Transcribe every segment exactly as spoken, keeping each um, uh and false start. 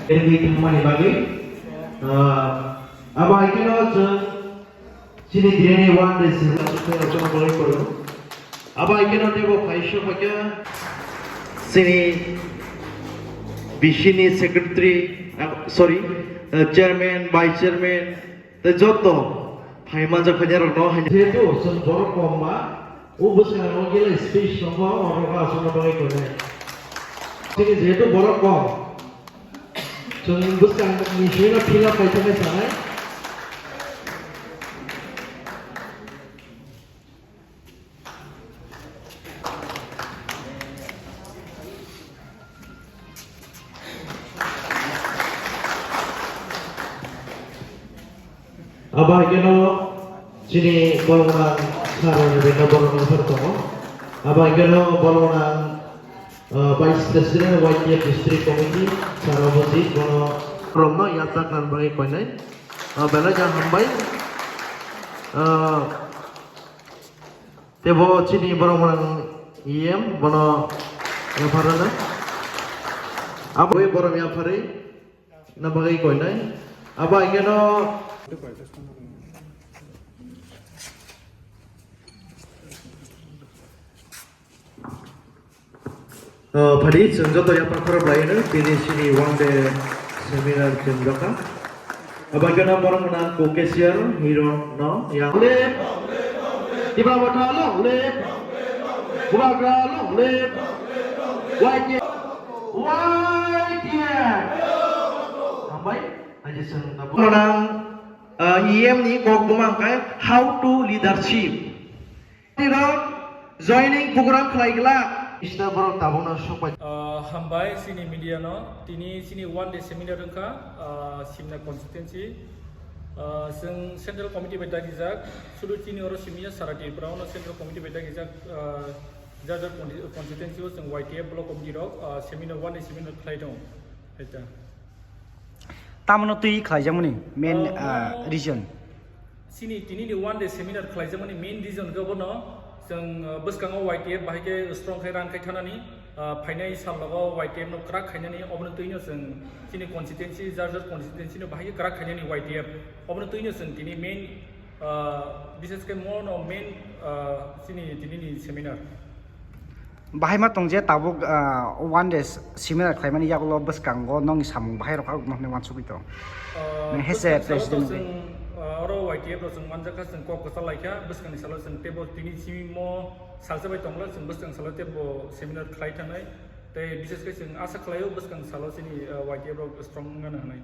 Tei tongmani bagwi, ah, abo hai kheno chwng chini direni one day seminar chwng tei rokno bagwi koyo. Abo hai kheno teibo phaisok hai khe chini bisini secretary, ah, sorry, ah, chairman, vice chairman, tei joto phai manjak phai rokno hai. Jehetu chwng borok kom ba, o bwskango gele space tongo, oro aswkno bagwi tongnai. Chini jehetu borok kom, chwng bwskang ni simi no fill up khai thangwi sanai. Abo hai kheno chini boroknang sir rokni benda boroknang sir tongo. Abo hai kheno boroknang, ah, Vice President Y T F District Committee, Sir Abhijit, bono romno yachak nang bagwi koinai. Ah, belai khe hambai. Ah, teibo chini borok mwnang E M, bono yapharana. Aboni borok yapharwi na bagwi koinai. Abo hai kheno Oh, phadi, chwng joto yapha khorok laino, tini chini one day seminar chwng jokha. Abagana borok mwnang ko cashier, hero no, ya. Long live! Tipra Motha long live! Bubagra long live! Y T F! Y T F! Hambai, aje chwng tabuk. Mwnang, ah, E M ni kok buma hwnkhe how to leadership. Tiro joining program khlai glak. Mister borok tabukno sokpai. Ah, hambai chini media no. Tini chini one day seminar wngkha, ah, Simna constituency. Ah, chwng central committee bai dagijak. Sudu chini oro simiya sara Tripura ono central committee bai dagijak, ah, jar jar conti-, constituency o chwng Y T F block committee rok, ah, seminar, one day seminar khlai tongo. Eta. Tamano twi khlaijakmani main, ah, ah, no reason. Chini tini ni one day seminar khlaijakmani main reason khe bono chwng, ah, bwskango Y T F bahai khe strong khai rang khai thanani, ah, phainai sal logo Y T F no kwrak khainani, obono twino chwng chini constituency, jar jar constituency no bahai khe kwrak khainani Y T F, obono twino chwng tini main, ah, bishes khe mono main, ah, chini tini ni seminar. Bahai ma tong je tabuk, ah, one day seminar khlaimani yagulo bwskango nokni samung bahai rok kha nokni uansugwi tong. Ah, nang hese bwskang salo president to chwng, ah, oro Y T F rok chwng manjakha, chwng kok kwchal laikha, bwskangni salo chwng teibo tini simi mo salsa bai tongla, chwng bwskang salo teibo seminar khlai thangnai. Tei bises khe chwng asa khlaio bwskang salo chini, ah, Y T F rok strong wngna hwnwi.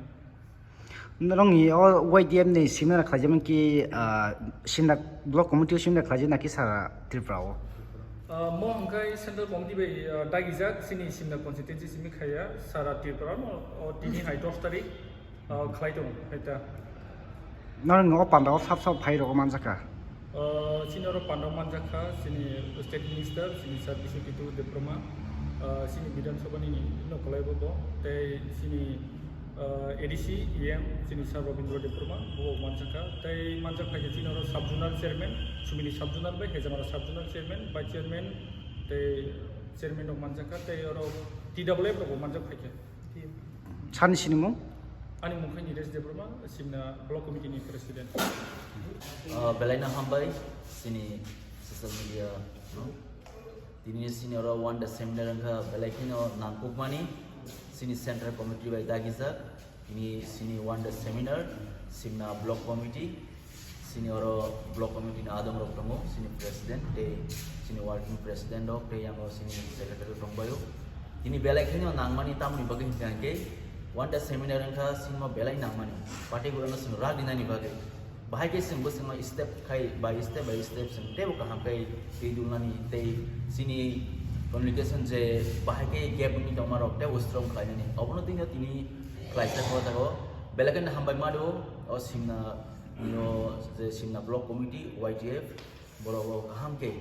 Norokni o Y T F ni seminar khlaijakmani ki, ah, Simna block committee o seminar khlaijak naki sara Tripura o? Ah, mo hwnkhe central committee bai, ah, dagijak chini Simna constituency simi khaiya sara Tripura no, o tini hai dos tarik, ah, khlai tongo, hai ta. Norokni o panda o sab sab phai rok manjakha? Ah, chini oro panda manjakha, chini State Minister, chini Sir Biswajit Debbarma, ah, chini Bidhan Sabha ni nokolai bo bo, tei chini, ah, A D C, E M, chini Sir Rabindra Debbarma, bo manjakha, tei manjak phai khe chini oro Sub Zonal Chairman, Sumini Sub Zonal bai Hejamara Sub Zonal Chairman, Vice Chairman, tei Chairman rok manjakha, tei oro T W F rok bo manjak phai khe. Sani sinimung? Ani mung khe Niresh Debbarma, Simna Block Committee ni President. Ah, belai no hambai, chini social media no. Tini chini oro one day seminar wngkha, belai kheno nangkukmani, chini Central Committee bai dagijak, tini chini one day seminar, Simna Block Committee, chini oro Block Committee ni adong rok tongo, chini President tei chini Working President rok tei yango chini Secretary rok tongbaio. Tini belai kheno nangmani tamoni bagwi hwnkha hwnkhe, one day seminar wngkha, chini belai nangmani, party gurano chwng rak rinani bagwi. Bahai khe chwng bwswkno step khai by step by step chwng teibo kaham khe twi dulnani tei chini communication je bahai khe gap wngwi tongma rok teibo strong khlainani. Obono twino tini khlaijak o jaga o belai kheno hambai ma do o Simna ni o je Simna Block Committee, Y T F, borok o kaham khe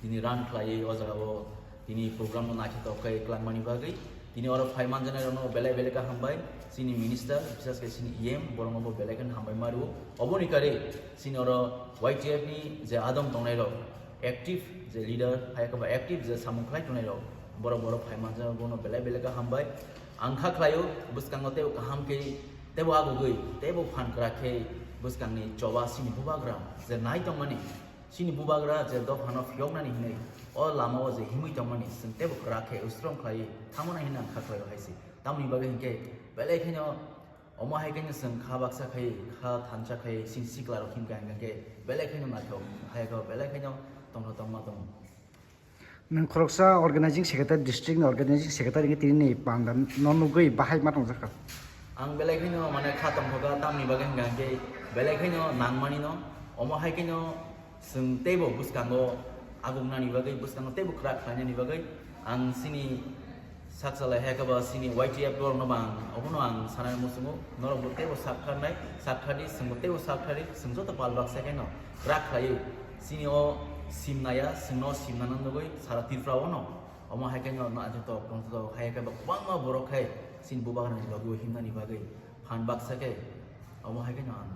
tini run khlaiwi o jaga o tini program no naithotok khe kwlangmani bagwi tini oro phai manjaknai rokno belai belai khe hambai. Chini minister, bises khe chini E M, borokno bo belai kheno hambai ma rwo. Oboni kari chini oro Y T F ni je adong tongnai rok, active je leader, hai khe ba active je samung khlai tongnai rok, borok borok phai manjaknai rokno belai belai khe hambai. Ang kha khlaio, bwskango teibo kaham khe, teibo agugwi, teibo phan kwrak khe bwskangni choba chini bubagra je nai tongmani, chini bubagra je dophano phiyoknani hinwi o lamao je himwi tongmani chwng teibo kwrak khe usrong khlaiwi thangnai hinwi ang kha khlaio hai se. Tamoni bagwi hinkhe belai kheno omo hai kheno chwng kha baksa khai, kha thansa khai, chini siklarok himkha hinkhe belai kheno naithok, hai khe belai kheno tongtho tongma tongo. Nwng khoroksa organizing secretary, district ni organizing secretary wngwi tini ni panda no nugwi bahai ma tongjakha. Ang belai kheno mane kha tongthoka, tamni bagwi hwnkha hwnkhe belai kheno nangmani no, omo hai kheno chwng teibo bwskango agungnani bagwi, bwskango teibo kwrak khlainani bagwi ang chini sak salai hai khe ba chini Y T F borokno bo ang obono ang sanani muchungo, norok bo teibo sak kharnai, sak khardi, chwngbo teibo sak khardi, chwng joto pal baksa kheno kwrak khlaiwi chini o simnaya, chwngno simnani nugwi sara Tripura o no. Omo hai khe no, no, joto, joto hai khe bo kwbangma borok khe chini bubagrani bagwi himnani bagwi phan baksa khe omo hai khe no ang